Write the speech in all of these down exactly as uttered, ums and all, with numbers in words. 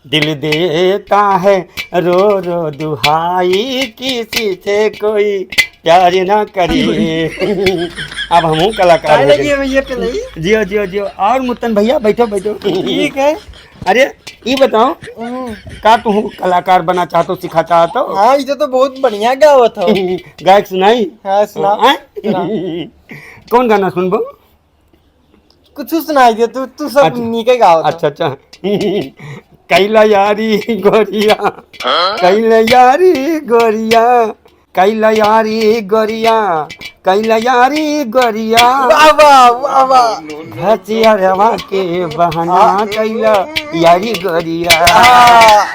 दिल देता है रो रो दुहाई, किसी से कोई प्यार ना करे। अब हमहूँ कलाकार काहे हो गए। लगे भैया के नहीं? जियो, जियो, जियो। और मुत्तन भैया, बैठो, बैठो। ठीक है। अरे, ई बताओ, हम्म। का तू कलाकार बना चाहत हो, सिखा चाहत हो? हाँ, ई तो, तो बहुत बढ़िया गावत हो। गायक सुनाई? हाँ, सुनाओ। हाँ? सुनाओ। कौन गाना सुनबो? कुछ सुनाई दे तू, तू सब अच्छा। नीके गावत हो। अच्छा, अच्छा। कैला यारी गोरिया, कैला यारी गोरिया, कैला यारी गोरिया, कैला यारी गोरिया। वाह, वाह, वाह, वाह। हथियारवा के बहाना हाँ। कैला यारी गोरिया। हाँ।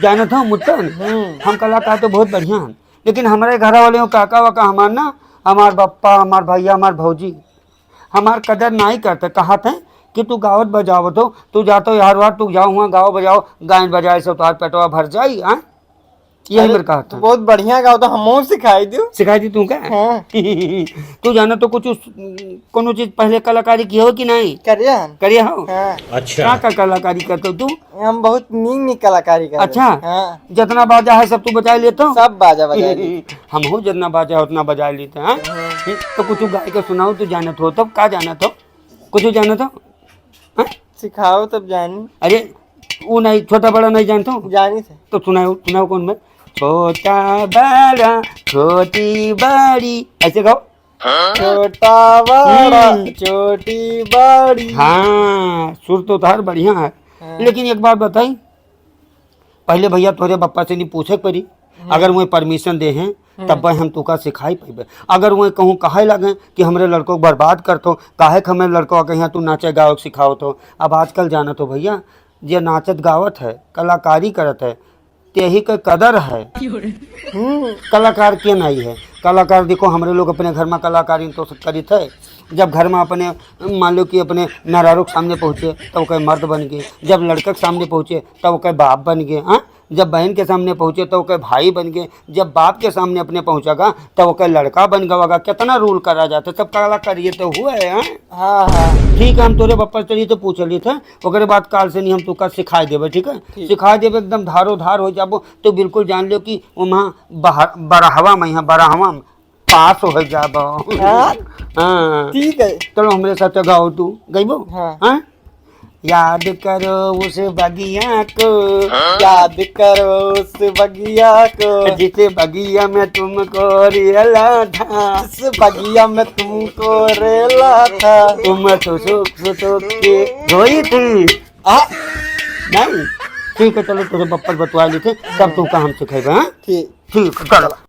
जानत हो मुत्तन, हम्म। हम कलाकार तो बहुत बढ़िया हैं, लेकिन हमारे घर वाले हो काका वाका हमार ना, हमार बप्पा, हमार भैया, हमार भौजी, हमार कदर नाई करते। कहत हैं कि तू गावत बजावत हो, तू जातो यार वार, तू जाओ हुआँ गाओ बजाओ, गायन बजाए से तोहार पेटवा भर जाई, हाँ? यही अरे, मेरे कहा तू था। बहुत बढ़िया गाओ, तो हमहू सिखाई दियो। सिखाई दी तू का? हाँ। तू जाना तो कुछ उस, कोनो चीज पहले कलाकारी की हो कि नहीं? करिया हम। करिया हो? हाँ। अच्छा। का, का कलाकारी करते हो तू? हम बहुत नीक, नीक कलाकारी करते। अच्छा। हाँ। जितना बाजा है सब तू बजा लेते हो? सब बाजा बजा लेते। हमहू जितना बाजा है उतना बजा लेते हैं, हाँ? हाँ। तो कुछ गाय के सुनाओ, तू जानत हो तब का जानत हो? कुछ जानत हो? हाँ? सिखाओ तब जानी। अरे, वो नहीं, छोटा बड़ा नहीं जानत हो? जानी से। तो सुनाओ, सुनाओ कौन में? छोटा बड़ा, छोटी बड़ी, ऐसे गाओ। छोटा बड़ा, हम्म। छोटी बड़ी। हाँ, सुर तो तोहार बढ़िया है। हाँ। लेकिन एक बात बताई, पहले भैया तोहरे पप्पा से नहीं पूछे के पड़ी। हम्म। अगर वह परमिशन दे हैं, हम्म। तब हम तुका सिखाई पइबे। अगर वह कहूँ कहे लगे कि हमरे लड़को को बर्बाद करत हो, काहे के हमरे लड़को के यहाँ तू नाचे गावे के सिखावत हो। अब आजकल जानत हो भैया, जे नाचत गावत है, कलाकारी करत है, तेही के कदर है। हम्म, कलाकार के नहीं है? कलाकार देखो, हमरे लोग अपने घर में कलाकारी तो करित है। जब घर में अपने, मान लो कि अपने मेहरारू के सामने पहुँचे, तो ओके मर्द बन गए। जब लड़के के सामने पहुँचे, तो ओके बाप बन गए। हाँ, जब बहन के सामने पहुँचे, तो ओके भाई बन गए। जब बाप के सामने अपने पहुँचेगा, तो ओके लड़का बन गवागा। कितना रूल करा जाता है, सब कलाकारी तो हुआ है। हाँ? हाँ, हाँ। ठीक है, हम तोरे पप्पा से चलिए तो पूछ लिए थे, ओकरे बाद काल से नहीं हम तुका सिखाई देबे, ठीक है? ठीक। सिखाई देबे, एकदम धारो धार हो जाबो, तो बिल्कुल जान लो कि वहाँ बहर-, बरहवा में, यहाँ बरहवा में पास हो जाबो। हाँ? हाँ। ठीक है। चलो, हमरे साथ गाओ, तू गइबो? हाँ। हाँ? याद करो उस बगिया को। याद करो उस बगिया को। जिस बगिया में तुमको रेला था। जिस बगिया में तुमको रेला था। तुम तो सुख सुख के रोई थी। आ? नहीं। ठीक है, चलो, तोरे पप्पा से बतवा ली थे, तब तुका हम सिखेबे, हाँ? ठीक। ठीक, चलो।